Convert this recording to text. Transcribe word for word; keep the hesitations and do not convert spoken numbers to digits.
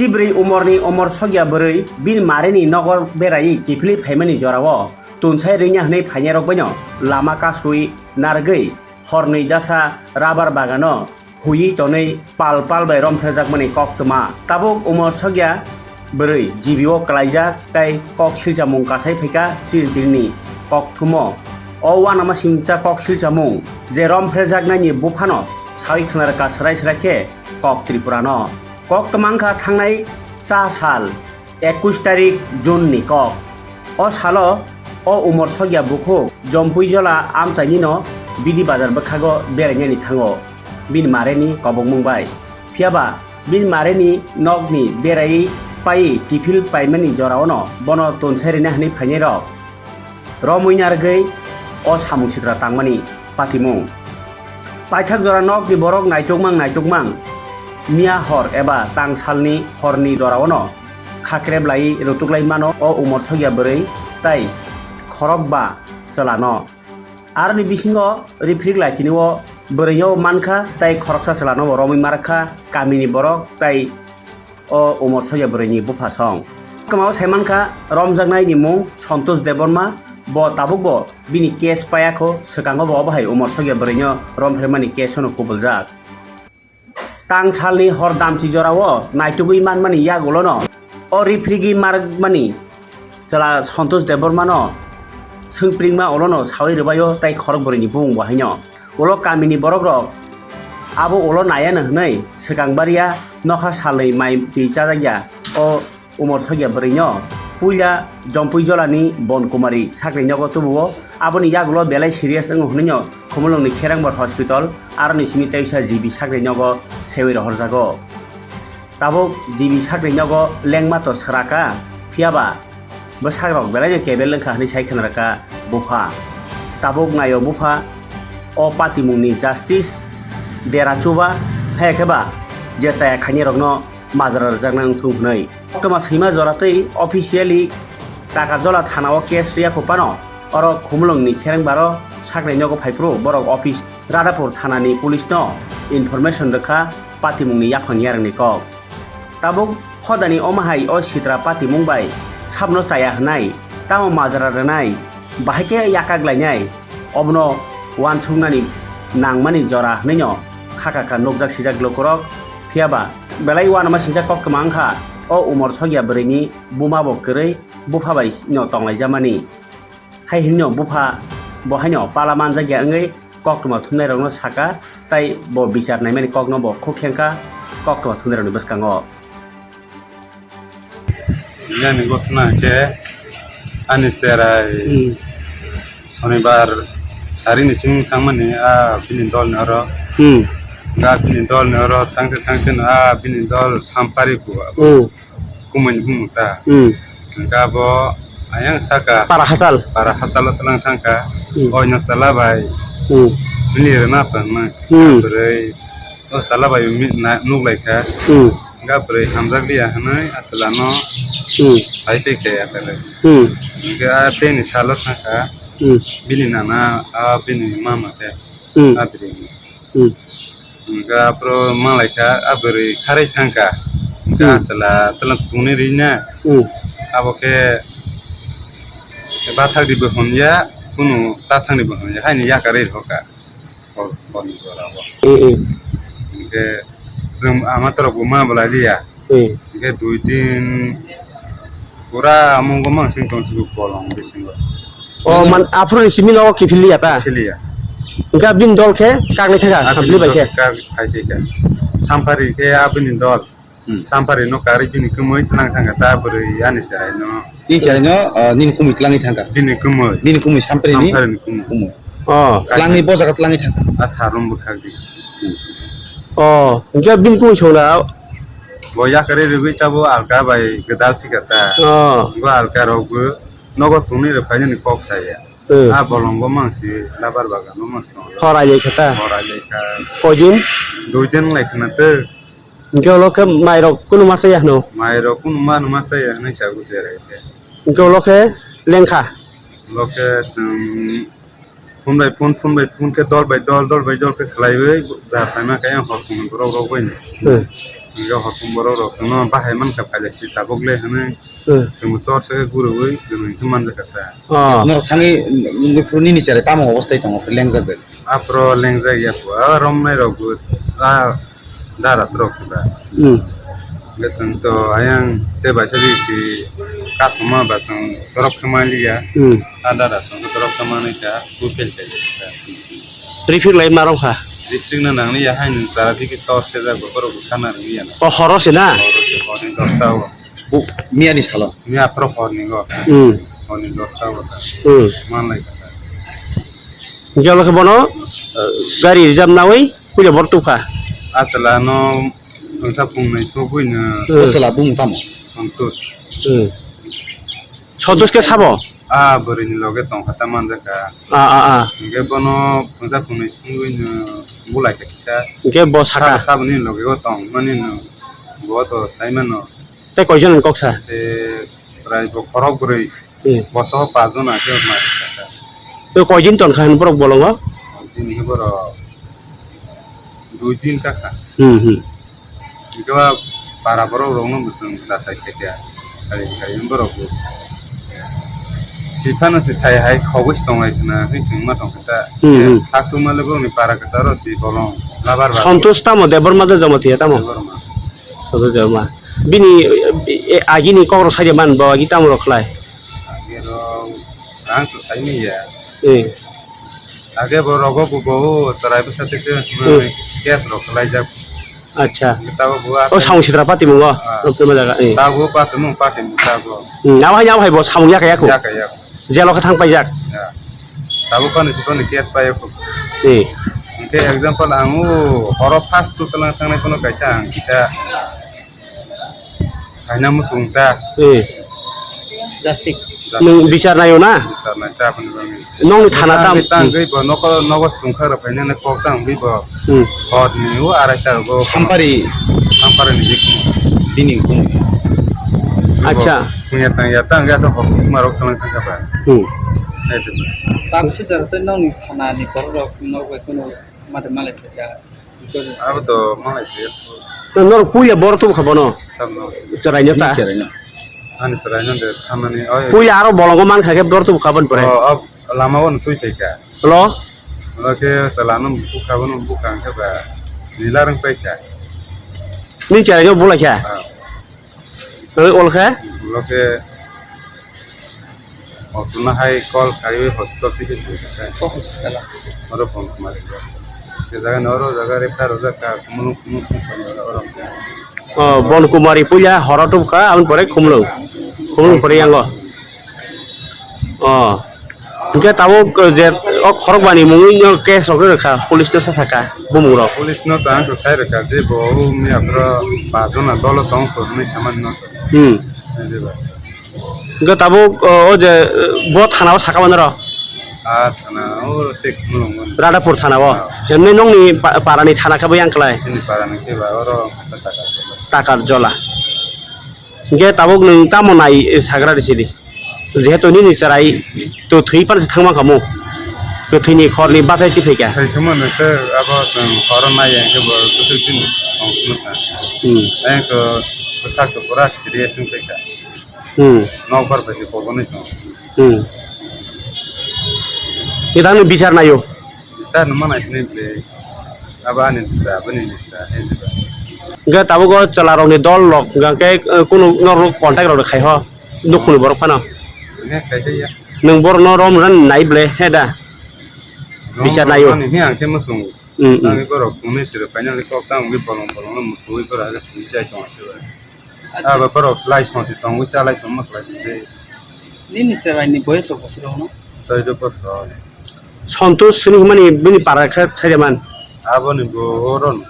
Chibrwi umorni Omor Sokya bwrwi bini marini nogo beraiwi kiphilwi phaimani jorao tonsai rwngya hwnwi phainairok baino lama kasui narwgwi hornwi jasa rabar bagano huiwi tonwi pal pal bai romphrejakmani koktwma. Tabuk Omor Sokya bwrwi G B o kwlaijak tei kok silchamung kasai phaikha chini tinini kokthumo. O uanama singcha kok silchamung je romphrejaknaini buphano sawi khwnarwkha swrai swrai khe kok Tripurano. Koktwma wngkha thangnai cha sal ekush tarik June ni kok. O salo o Omor Sokya bukhuk Jompuijola amchainino bidi bazar bwkhago berainani thango bini mareni kobokmung bai. Phiyaba bini mareni nokni beraiwi paiwi kiphil paimani joraono bono tonsai rina hwnwi phainairok romwi narwgwi o samung sitra tangmani patimung. Paithak jora nokni borok naitukmang naitukmang miya hor eba tang salni horni joraono khakrep lai rwtuklai mano o Omor Sokya bwrwi tei khorok ba chwlano. Aroni bisingo riprik lai tini o bwrwino mankha tei khoroksa chwlano bo romwi markha kamini borok tei o Omor Sokya bwrwini bupha song. Kwmao sai mankha romjaknaini mung Santosh Debbarma, bo tabukbo bini case payakho, swkango bo obo hai Omor Sokya bwrwino romphreimani case-ono kubuljak. Tang salni hor damchi jorao naitugwi manmani yagulono o riphrigwi marmani chwla Santosh Debbarmano swngpringma olono sawi rwbaio tei khorok bwrwini bumung bo haino. Ulo kamini borokrok abo ulo nayano hwnwi swkang baria nokha salnwi mai twi chajakya o Omor Sokya bwrwino puila Jompuijolani Bon Kumari sakni nogo tubuo. Aboni yagulo belai serious wngo hwnwino Khumulwngni Kherengbar Hospital aroni simi teisa G B sakni nogo sewi rohorjago. Tabuk G B sakni nogo lengma to sraka, phiyaba bwsakrok belaino kebel wngkha hwnwi sai khwnarwkha bupha. Tabuk naio bupha o patimungni justice dera chuba, haiya khe ba je chaya khainai rokno majra rwjaknai wngthung hwnwi. Koktwma swima jora twi officially Takarjola thana o case riya kho phano oro Khumulwngni Kherengbaro sakni nogo phaiphuru borok office Radhapur thanani police no information rwkha patimungni yaphang yarwngni kok. Tabuk hodani omo hai o sitra patimung bai sabno chaya hwnai, tamo majra rwnai, bahai khe yakak lainai, obono uansuknani nangmani jora hwnwino khakakha nukjak sijak lukurok. Phiyaba belai uanama singcha koktwma wngkha o Omor Sokya bwrwini buma bo kwrwi bupha bai no tonglaijamani. Hai hwnwino bupha bo haino pala manjakya wngwi koktwma thumnairokno saka, tei bo bichar naimani kokno bo khuk khengkha koktwma thumnairokni bwskango. Yani gotna khe ani cherai Hmm. Sonibar sarini simi thangmani a bini dolni oro. Hmm. Ga bini dolni oro thangte thangte no a bini dol Sampari bua. Hmm. Kumui ni bumung ta. Hmm. Hingke abo ayang saka. Para hachal. Para hachalo tlang thangka. Hmm. Oino sala bai. Hmm. Bini rwna pangma. Hmm. Bwrwi. O sala bai mi-, na-, nuklaikha. Hmm. Hingke bwrwi hamjakliya hwnwi asalano Hmm. hai pekhe apele. Hmm. Hingke a teni salo thangka. Hmm. Bini nana a bini mama khe. Hmm. A bini. Hmm. Hingke aphuru malaikha, a bwrwi kharwi thangkha. Hingke Hmm. aswla tala tongni rina. Hmm. Abo khe bathakni bo hwnya, kunu tathakni bo hwnya, haini yakarwi rwkha. Hor, horni jora o. Hmm, hmm. Hingke chwng ama torok bo ma bwlai liya. Hmm. Hingke dui din pura mungo mansing tong sibu bolong bisingo. O man aphuru ni simi nogo kiphil liya ta? Kiphil liya. Hingke bini dol khe kakni thangka, Abini sabli bai dol khe? Kak-, khai thangka. Sampari khe abini dol. Hmm. Sampari no karwi bini kumui tlang thangka ta bwrwi ani cherai no. Bini cherai no, ah, nini kumui tlangwi thangka? Bini kumui. Bini kumui Sampari ni? Sampari ni kumui. Kumui. Oh. Tlangwi bo jaga tlangwi thangka? A sarum bwkhak di. Hmm. Oh, hingke bini kumui songda? Bo yakarwi rwgwi tabo alka bai gwdal phika ta. Oh. Bo alka rok bo nogo tongni rw phainani kok saya. Hmm. A bolongo mangsi labar bagan o mangsi tongo. Horai lai kha ta? Horai lai kha. Koi din? Dui din lai khna tei. Hingke ulo khe mai rok kunu ma saya hwno? Mai rok kunu ma, ma saya hwnwi sa bo cherai khe. Hingke ulo khe lengkha? Ulo khe chwng phone bai phone, phone bai phone khe dol bai dol, dol bai dol khe khlaiwi ja saima khe ang hor phone borok rok bai no. Hmm. Hingke hokom borok rok chwngno bahai mankha, phailai si tabuk le hwnwi. Hmm. Chwngbo chor se gurui gwnwi khe manjakha ta. Oh. Norok thangwi, mm, nini chwrai tamo obostai tongo, lengjak bai? Aphro lengjak ya kho, a romnai rok bo, a dara trok se da. Hmm. Hingke chwng to ayang tei baisa di si kasuma ba chwng torok khe manliya. Hmm. A dara chwng torok khe manwi ta, bu phel phel ta. Rifik lai ma rok kha? Rifik na nangni ya hai nung sara digi to sejak bo borok bo khana rwya na. O horo se na? Horo se, hor ni dosta o. Bu, miya ni salo? Miya phoro hor ni go. Hmm. Hor ni dosta o ta. Hmm. Man lai kha. Hingke abo khe bono, eh, gari reserve nawi puila bor tubkha. Aswla no phungsa phungnwi sogwi no. Hmm. Aswla bumung tamo? Santosh. Hmm. Santosh khe sabo? Ah, bwrwi ni loge tongkha ta manjakha. Ah, ah, ah. Hingke bono phungsa phungnwi sogwi no bulai kha kisa. Hingke bo saka? Sa-, saboni loge o tong mani no. Bo to sai mano. Tei koijon ni kok sa? Tei prai bo khorok bwrwi. Hmm. Boso pajona khe ma. Tei koijon tongkha hwn borok bolongo? Bini khe borok dui din kakha. Hmm, hmm. Hingke ba para borok rokno bwswng sa sai khe khe. Hari hari borok bo. Si phano se sai hai khogwi se tonglai khna hwnwi chwng ma tongkha ta. Hmm, hmm. Khak sukma le borokni para kwcharo si bolong labar ba. Santosh tamo Debbarma de Jamatia tamo? Debbarma. Santosh Debbarma. Bini, e, agini kokrok saide man bo agi tamo rok khlai? Agi rok ang to saimanya. Eh. Age bo rogo bo bo chwrai bwsa tei tei Hmm. Case rok khlaijak. Acha. Tabo bo O samung sitra pati mungo. Ah. Rok tuma jaga. Eh. Tabo pati mung pati mung tabo. Hmm. Abo hai abo hai bo samung yakaya ko. Yakaya. Jelo khe thang paijak. Ya. Tabo pani si pani case paiyakho. Eh. Hingke example ang o horo first tu talang thangnai phano kaisa ang kisa Kaina muchung ta. Eh. Justice. Nwng bichar naio na? Bichar nai ta apni bagwi. Nwng ni thana tam. Tang tang gwi bo nokol nogo tungkha rok phaina na kok tang gwi bo. Hmm. Hor ni o arai ta go. Sampari. Sampari ni bikung. Bini bikung. Acha. Kunya tang ya tang ya sa hok ma rok tang tang ka ba. Hmm. Ai tu. Tang si jar te nwng ni thana ni borok rok norok bai kuno mate malai khaja. Abo to malai khe. Norok puila bor tubukha bono. Tamo. Chwraino ta? Chwraino. Ani chwraino de thamani, oi. Puila aro bolongo mankha khe bor tubukha boni pore. O, o, lama o twi phaikha. Lo? Lo khe salano bukha bono bukha khe ba nila rang paikha. Ni chwraino bulaikha? Ah. Tei olkhe? Loke otuna hai call khaiwi hospital ticket buisai. O hospital. Oro phone khmari. Ke jaga ni oro jaga refer rojak ka kumulung kumulung kumulung oro. O, Bon Kumari puila horo tubkha, aboni pore Khumlung. Khumlung pore yango. O. Hingke tabuk je o khorokbani mungwi no case rok rwkha, police no sa saka bumung rok. Police no tang to sai rwkha je bo o miya phoro pajona dolo tong phuru hinwi samani no. Hmm. Hingke tabuk o, o je bo thana o saka mano ro? A thana o se Khumlung mano. Radhapur thana o. Ah. Hemne nongni pa-, parani thana khe bo yang klai? Chini parani khe ba oro Takarjola. Takarjola. Hingke tabuk nwng tamo nai, eh, sagra risidi? Jehetu nini chwrai to thwi panse thangma khamu. Kwthwini khorni bachai tiphai kha. Thai khama nokhe abo chwng horo nai ya khe bo bwswk din tong khma kha. Hmm. Ayang to bwsak to pura serious wng thai kha. Hmm. Nokbar bai se pobo nai tong. Hmm. Tei tangni bichar naio? Bichar no manai sinai ble. Abo ani bwsa, aboni bwsa, hai diba. Hingke tabuk o chwla rokni dol rok, hingke, eh, kunu norok contact rok khai ho. Dukhuni borok phano. Hingke khai tei ya. Nwng borokno rom ran nai ble, he da? Rom Bichar naio. Ani he ang khe muchung. Mm, mm. Tangwi borok phunui siri finally kok tang wngwi bolong bolong no muthungwi borok hai khe phunui chai tong khe bai. Acha. Abo borok lai song si tongwi cha lai tongma khlai si de. Nini chwraini boyes rok bosor rok no? Chaudo bosor. Santosh sini hwnmani bini para khe chaiya man. Aboni bo oron.